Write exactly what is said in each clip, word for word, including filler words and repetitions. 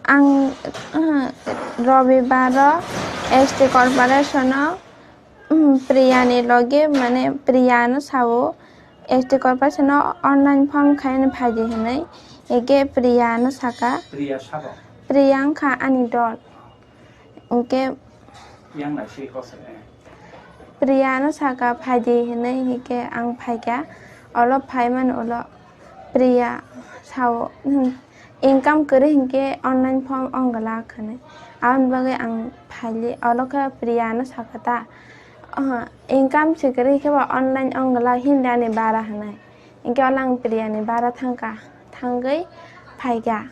Ang, uh, Robibaro S T Corporation-o, um, Priyani loge, mane, Priyano sao, S T Corporation-o online form khaina phaidi hinwi. Eke Priyano saka. Priya sabo? Priya wngkha ani dol. Hingke yang nai si kosek, eh. Priyano saka phaidi hinwi, hingke ang phaikha. Olo phaimani ulo Priya sao, hmm, income kwrwi hinkhe online form ongla khani. Aboni bagwi ang phaili, olo khe Priyano sakha ta, "Oho, income se kwrwi khe ba online ongla hindi ani bara," hinwi. Hinkhe olo ang Priyani bara thangkha, thangwi phaikha.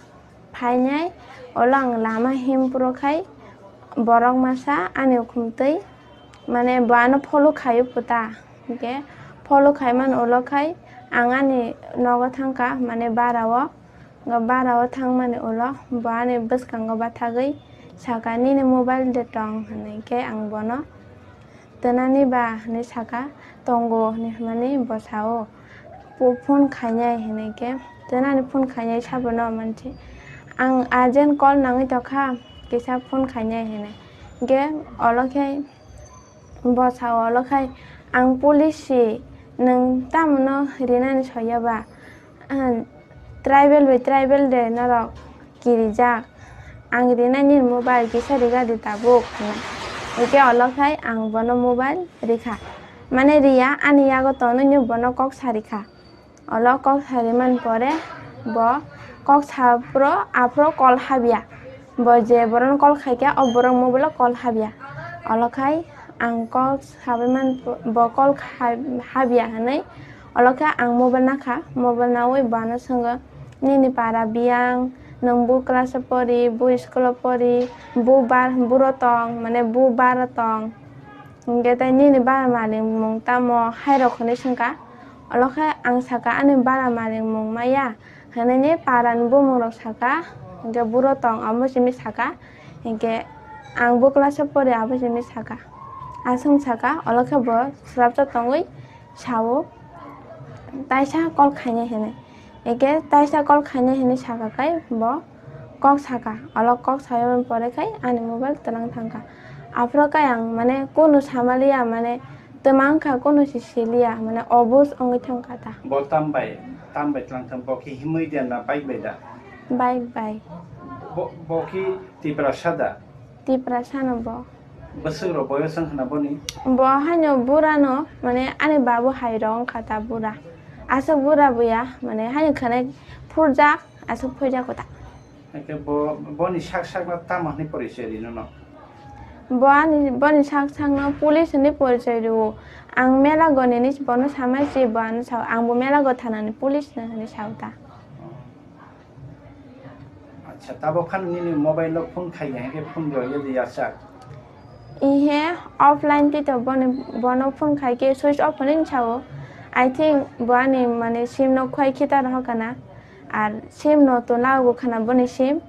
Phainai olo ang lama himpro khai borok masa ani ukhumtwi, mane, bo ano follow khaio puta. Hinkhe follow khaimani ulo khai ang ani nogo thangkha, mane, bara o. Hinkhe bara o thangmani ulo bo ani bwskango bathagwi saka, "Nini mobile de tong?" hinwi khe ang bono "Twnani ba?" hinwi saka. "Tongo," hinwi hwnmani bo sao, "Pho-, phone khainai," hinwi khe, "Twnani phone khainai sabono?" mansi. "Ang urgent call nangwi tongkha, kisa phone khainai," hinwi. Hinkhe olo khe bo sao olo khai, "Ang police si, nwng tamono rinani soya ba?" Ang, tribal bai tribal de norok kirijak. Ang rinai nini mobile kisa riga di tabuk, hwnwi. Hingke olo khai ang bono mobile rikha. Mane riya, ani yago tonwi bono kok sarikha. Olo kok sariman pore bo kok saphro aphro call habya. Bo je borok no call khaikha, o borok mobile o call habya. Olo khai ang call sabai man, bo call kha-, habya hinwi. Olo khe ang mobile nakha, mobile nawi bo ano swngo, "Nini para biyang, nwng bu class o pori, bu school o pori, bu bar, buro tong, mane bu bara tong. Hinkhe tei nini bara malik mung tamo?" hairok hinwi swngkha. Olo khe ang sakha, "Ani bara malik mung maya?" hinwi para ni bumung rok sakha, hinkhe buro tong abo simi sakha, hinkhe ang bu class o pori abo simi sakha. Aswng sakha, olo khe bo swrapsa tongwi sao, "Taisa call khainai," hinwi. Hinkhe taisa call khainai hinwi sakha khai bo kok sakha. Olo kok saimani pore khai ani mobile twlang thangkha. Aphuru khai ang, mane, kunu samaliya, mane, twma wngkha, kunu se siliya, mane, obus wngwi thangkha ta. Bo tam bai, tam bai twlang thang, bo khe himwi de na bike bai da? Bike bai. Bo, bo khe Tiprasa da? Tiprasa no bo. Bwswk rok boyos wng khna boni? Bo haino bura no, mane, ani babu hai rok wngkha ta bura. Aswk bura buya, mane, haino khwnai phurjak, aswk phurjak ta. Hake bo, boni sak sak no tamo hwnwi porichoi rino no? Bo ani, boni sak sak no police hwnwi porichoi rwo. Ang Melago nini bono samai se bo ano sao, ang bo Melago thana ni police no hwnwi sao ta. Acha, tabok phano nini mobile o phone khaiya, hake phone rwya de yachak? Ihe, offline twi to boni, bono phone khai khe switch off hwnwi sao. I think bo ani, mane, sim no khwai khitar hoka na. Ar sim no to lago khana boni sim.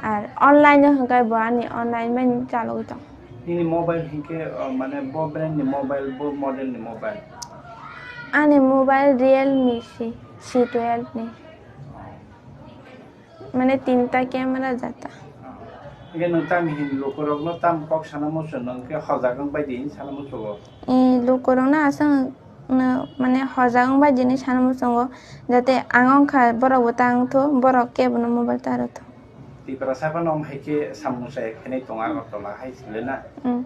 Ar online no hwnkhe bo ani online bai chalogwi tong. Nini mobile hinkhe, uh, mane bo brand ni mobile, bo model ni mobile? Ani mobile Realme si, C twelve ni. Mane tinta camera jata. Hinkhe nwng tam hin lukurokno tam kok sana muchung, nwng khe hojak wng bai di sana muchungo? E, lukurokno aswk no, mane, hojak wng bai di hinwi sana muchungo, jate ang wngkha borok bo ta wngthu, borok kebo no mobile ta rwthu. Tiprasa phano wng hai khe samung chaya khenai tongo Agartala hai sile na? Mm.